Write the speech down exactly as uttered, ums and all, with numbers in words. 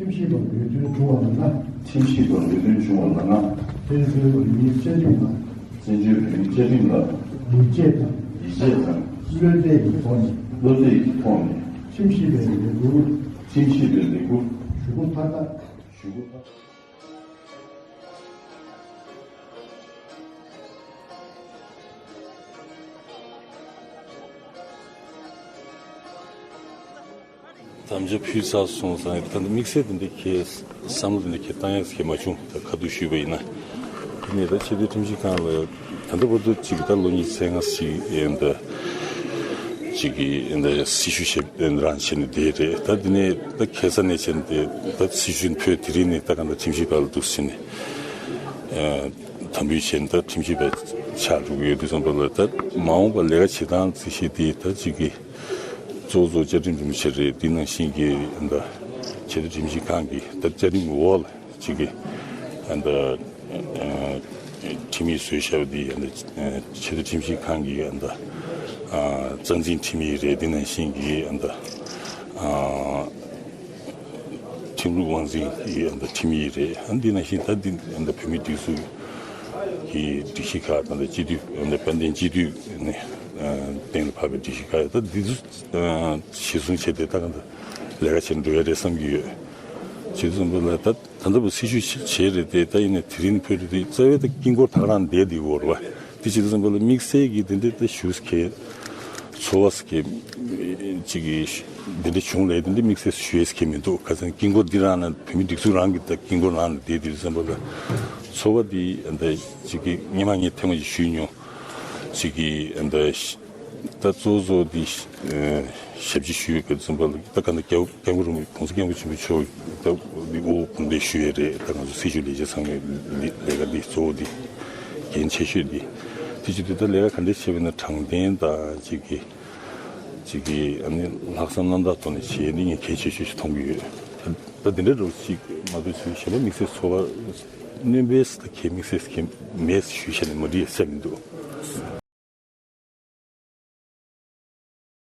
ཁྲིམས་ཞིབ་པ་འོས་བསྡུ་བྱུང་བ་ལ་ན། ཁྲིམས་ཞིབ་པ་འོས་བསྡུ་བྱུང་བ་ལ་ན། བཙན་བྱོལ་བོད་མིའི་བཅའ་ཁྲིམས་ལ། བཙན་བྱོལ་བོད་མིའི་བཅའ་ཁྲིམས་ལ། ཡིད་ཆེས་དང་། ཡིད་ཆེས་དང་། བློ་གཏད་ཀྱི་ཐོག་ནས། བློ་གཏད་ཀྱི་ཐོག་ནས། ཁྲིམས་ཞིབ་པའི་ལས་འཁུར། ཁྲིམས་ཞིབ་པའི་ལས་འཁུར། ཞུ་སྒོ་མཐའ་དག་ཞུ་སྒོ་མཐའ། དམ་བཅའ་ཕུལ་ཚར་སོང་ཙང་ད་ལྟ་དམིགས་བསལ་དེ་འདྲ་ཁྱེད་བསམ་བློ་དེ་འདྲ་ཁྱེད་བཏང་ཡག་ཁྱེད་མ་བྱུང་། ད་ཁ་ཐུག་ཞུས་པ་ཡིན་ན། དེ་ནས་ད་ཆེས་མཐོའི་ཁྲིམས་ཞིབ་ཁང་ལ་ད་ལྟ་བར་དུ་ཅིག་ད་ལོ་ཉི་ཤུ་རྩ་ལྔ་ཞིག་ཡིན་ད། ཅིག་གིས་ད་སྲི་ཞུ་བྱེད་རང་བྱས་ནས་བསྡད་རེད། ད་དེ་ནས་ད་ཁ་སང་ནས་བྱས་ནས་ད་སྲི་ཞུ་ཕུལ། དེ་རིང་ནས་ད་གང་ལྟར་ཁྲིམས་ཞིབ་པ་ལ་འདུག་ཟེར་ནས་དམ་འབུལ་བྱས་ནས་ད་ཁྲིམས་ཞིབ་པ་ཆགས་འགྲོ་གི་ཡོད་དུས་ཙམ་པ་ལ། ད་མ་འོངས་པ་ལས་ཀ་བྱེད་སྟངས་རྩིས་གཞི་དེ་ད་ཅིག་གིས་གཙོ་བོ་གཙོ་བོ་བཅའ་ཁྲིམས་སྒྲོམ་གཞི་རེད། དེ་ནང་བཞིན་གྱི་ད་ཆེས་མཐོའི་ཁྲིམས་ཞིབ་ཁང་གི་ད་བཅའ་ཁྲིམས་འོག་ལ་ཅིག་གི་ད་ཁྲིམས་ཡིག་བཟོས་བཞག་པ་དེ་ད་ཆེས་མཐོའི་ཁྲིམས་ཞིབ་ཁང་གི་ད་རྩ་འཛིན་ཁྲིམས་ཡིག་རེད། དེ་ནང་བཞིན་གྱི་ད་ཁྲིམས་ལུགས་དབང་འཛིན་གྱི་ཁྲིམས་ཡིག་རེད། ཨ་འདི་ནང་བཞིན་ད་འདི་བོད་མིའི་སྒྲིག་འཛུགས་ཀྱི་སྒྲིག་གཞི་ཁག་དང་། སྤྱི་འཐུས་དཔལ་ལྡན་སྤྱི་འཐུས་ནས་གཏན་ལ་ཕབ་པའི་སྒྲིག་གཞི་ཁག་ད་འདི་ཚོ་གཞིར་བཟུང་བྱས་ཏེ་ད་ག་ད་ལས་ཀ་བྱེད་འགྲོ་ཡ་རེད་བསམ་གྱི་ཡོད། བྱེད་དུས་ཙམ་པ་ལ་ད་ད་ལྟ་བུ་སྲི་ཞུ་བྱས་རེད་དེ། ད་ཡིན་ནའི་དེ་རིང་ཕུལ་རེད་དེ་རྩ་བའི་ད་དཀྱིལ་འཁོར་ད་ག་རང་བསྡད་དེ་ཡོད་རེད་བ། དེ་བྱེད་དུས་ཙམ་པ་ལ་དམིགས་བསལ་གྱི་དེ་འདྲའི་ད་ཞུ་ས་གི་ཚོར་བ་ས་གི་ཅིག་གི་འདི་འདྲ་བྱུང་ལས་དེ་འདྲ་དམིགས་བསལ་ཞུ་ཡས་ས་གི་མི་འདུག་ཁ་སང་དཀྱིལ་འཁོར་འདི་རང་ན་བོད་མི་སྒྲིག་འཛུགས་རང་གི་ད་དཀྱིལ་འཁོར་རང་ན་བསྡད་དེ་ཙམ་པ་ལ་ཚོར་བ་འདི་ད་ཅིག་གི་སྔོན་མ་ངས་ཐེངས་མ་ཅིག་ཞུས་མྱོང་། ཅིག་གི་ད་ད་གཙོ་བོ་གཙོ་བོ་འདི་ཞབས་ཕྱི་ཞུ་ཡས་གི་ཙམ་པ་ལ་ད་ག་ན་སྐྱབས་སྐྱབས་མགོན་རིན་པོ་༸གོང་ས་༸སྐྱབས་མགོན་ཆེན་པོ་མཆོག་ད་འདི་དབུ་དཔུང་སྡེ་ཞུ་ཡས་རེད། ད་ང་ཚོ་སྲི་ཞུ་ལས་བྱེད་ཚང་མའི་ལས་ཀ་འདི་གཙོ་བོ་འདི་འགན་ཆེ་ཤོས་འདི། དེ་བྱེད་དུས་ད་ལས་ཀ་ག་འདྲས་བྱས་པ་ཡིན་ན་དྲང་བདེན་དང་ཅིག་གི་ཅིག་གི་ཨ་ནི་ལྷག་བསམ་རྣམ་དག་ཐོག་ནས་བྱས་ནི་ངས་གལ་ཆེ་ཤོས་ཤིག་མཐོང་གི་ཡོད། ད་ད་དེ་འདྲ་རུ་ཅིག་མ་གཏོགས་ཅིག་གཞན་པ་དམིགས་བསལ་ཚོར་བ་སྣོན་པས་ད་གལ་དམིགས་བསལ་གལ་མེད་ཞུས་བྱས་ནས་མ་འགྲིག་ཡ་སེམས་མི་འདུག